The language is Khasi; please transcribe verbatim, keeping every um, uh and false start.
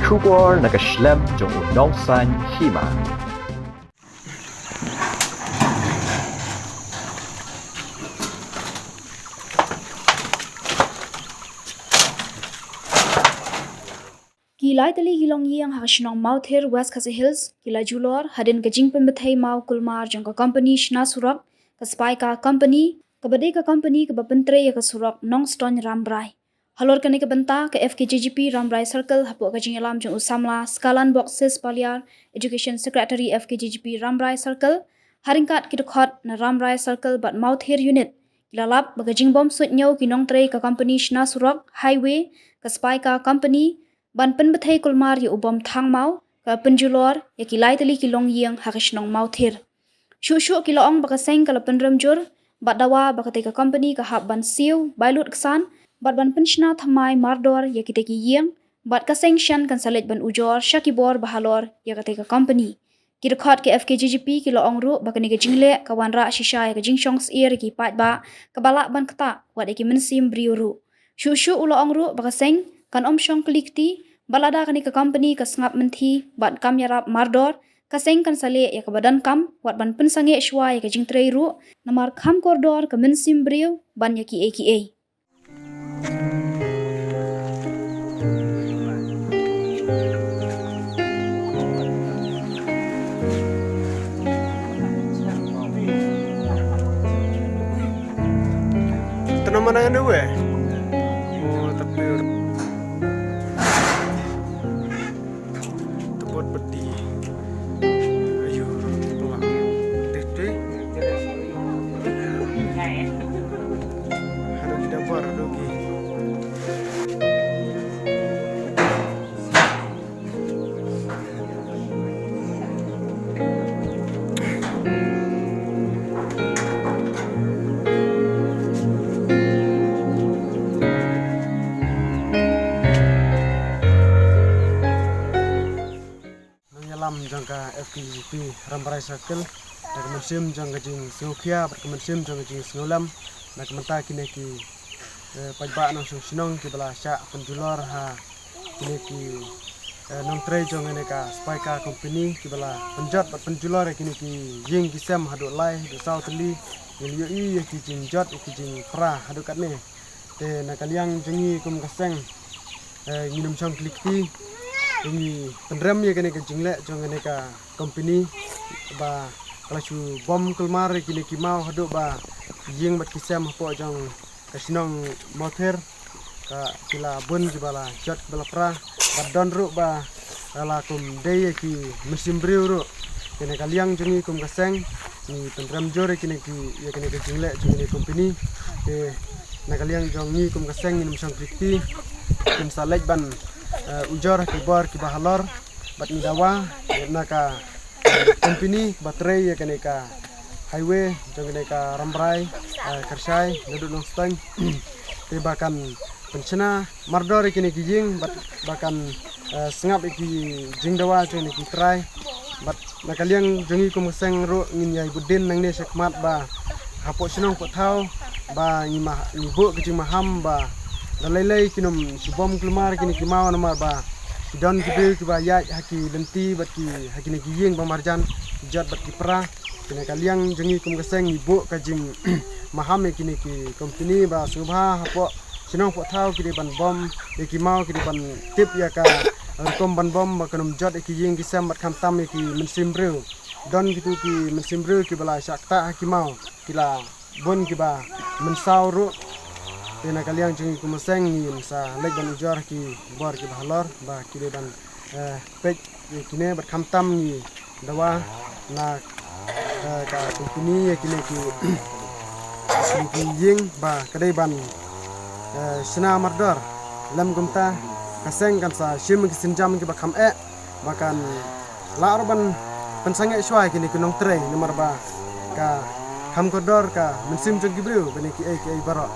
Khubor na ka shlem jong u nongsan hima. Ki lai tylli ki longïing ha ka shnong Mawthir, West Khasi Hills, ki la julor hadien ka jingpynbthei maw kulmar jong ka kompani shna surok, ka Spika Company, kaba dei ka kompani kaba pyntrei ïa ka surok Nongstoiñ Rambrai. Halor kane ka bynta, ka F K J G P Rambrai Circle hapoh ka jingïalam jong u samla Skalan Boksis Paliar, Education Secretary F K J G P Rambrai Circle, ha ryngkat ki dkhot na Rambrai Circle bad Mawthir Unit, ki la lap ba ka jingbym suidñiew ki nongtrei ka kompani shna surok, highway, ka Spika Company, ban pynbthei kulmar ïa u bom thang maw, ka pynjulor ïa ki lai tylli ki longïing ha ka shnong Mawthir. Shuh shuh ki la ong ba ka seng ka la pynrem jur bad dawa ba katei ka kompani ka hap ban siew bai lut ksan bad ban pynshna thymmai mardor ïa kitei ki ïing, bad ka seng shen kan sa leit ban ujor sha ki bor ba halor ïa katei ka kompani. Ki dkhot ka F K J G P ki la ong ruh ba kane ka jingleh ka wanrah shisha ïa ka jingshong syier ïa ki paidbah kaba lah ban ktah wat ïa ki mynsiem briew ruh. Shuh shuh u la ong ruh ba ka seng kan ym shong kli kti, bad lada kane ka kompani ka sngap mynthi bad kam ïarap mardor, ka seng kan sa leh ïa kaba donkam wat ban pynsangeh shuwa ïa ka jingtrei ruh, namar kham kordor ka mynsiem briew ban ïa kiei kiei. Tena mana anu eh? Oh, tapi tebot peti. Ayo, pelan. Teh, teh. Harus kita bar, aduh, ki. Nongïalam jong ka F K J P Rambrai Circle, na ka mynsiem jong ka jingsngewkhia bad ka mynsiem jong ka jingsngewlem, na ka bynta kine ki, eh, paidbah nongshong shnong kiba la shah pynjulor ha kine ki, eh, nongtrei jong kane ka Spika Company kiba la pynjot bad pynjulor ïa kine ki ïing ki sem haduh lai haduh saw tylli. Ngi la ïohi ïa ki jingjot ïa ki jingpra haduh katne. Te na ka liang jong ngi kum ka seng, eh, ngin ym shong kli kti, te ngi pynrem ïa kane ka jingleh jong kane ka company ba ka la shu bom kulmar ïa kine ki maw haduh ba ïing bad ki sem hapoh jong ka shnong Mawthir ka ki la bun kiba la jot kiba la pra, bad don ruh ba la kum dei ïa ki mynsiem briew ruh. Te na ka liang jong ngi kum ka seng ngi pynrem jur ïa kine ki, ïa kine ki jingleh jong kine ki company. Te na ka liang jong ngi kum ka seng ngin ym shong kli kti, ngin sa leit ban, eh, ujor ki bor kiba halor, bad ngi dawa na ka company ba trei ïa kane ka highway jong kane ka Rambrai, eh, Kyrshai naduh Nongstoiñ. Te ba kan pynshna mardor ïa kine ki ïing bad ba kan, eh, sngap ïa ki jingdawa jong kine ki trai. Bad na ka liang jong ngi kum ka seng ruh ngin ïai bud dien nangne shakhmat ba hapoh shnong poh thaw ba ngi ma, ngi buh ka jingmaham ba da lei lei kin ym shu bom kulmar kine ki maw namar ba ki don ki briew kiba ïaid ha ki lynti bad ki ha kine ki ïing ba marjan, ki jot bad ki pra. Te na ka liang jong ngi kum ka seng ngi buh ka jingmaham ïa kine ki company ba sngewbha hapoh shnong poh thaw ki dei ban bom ïa ki maw, ki dei ban tip ïa ka rukom ban bom ba kan ym jot ïa ki ïing ki sem bad khamtam ïa ki mynsiem briew. Don kitu ki mynsiem briew kiba la shah ktah ha ki maw, ki la bun kiba mynsaw ruh. Te na ka liang jong ngi kum ka seng ngin sa leit ban ujor ki bor kiba halor ba ki dei ban, eh, peit ïa kine bad khamtam ngi dawa na, eh, ka company ïa kine ki, kine ki ïing ba ka dei ban, eh, shna mardor. Lym kumta ka seng kan sa shim ki sienjam kiba kham eh ba kan lah ruh ban pynsangeh shuwa ïa kine ki nongtrei namar ba ka kham kordor ka mynsiem jong ki briew ba ne kiei kiei baroh.